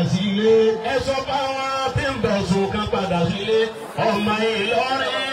Sílé ẹ sọ fáwọn tí ń bọ̀ sùn kan padà sílé ọmọ Ìlọrin.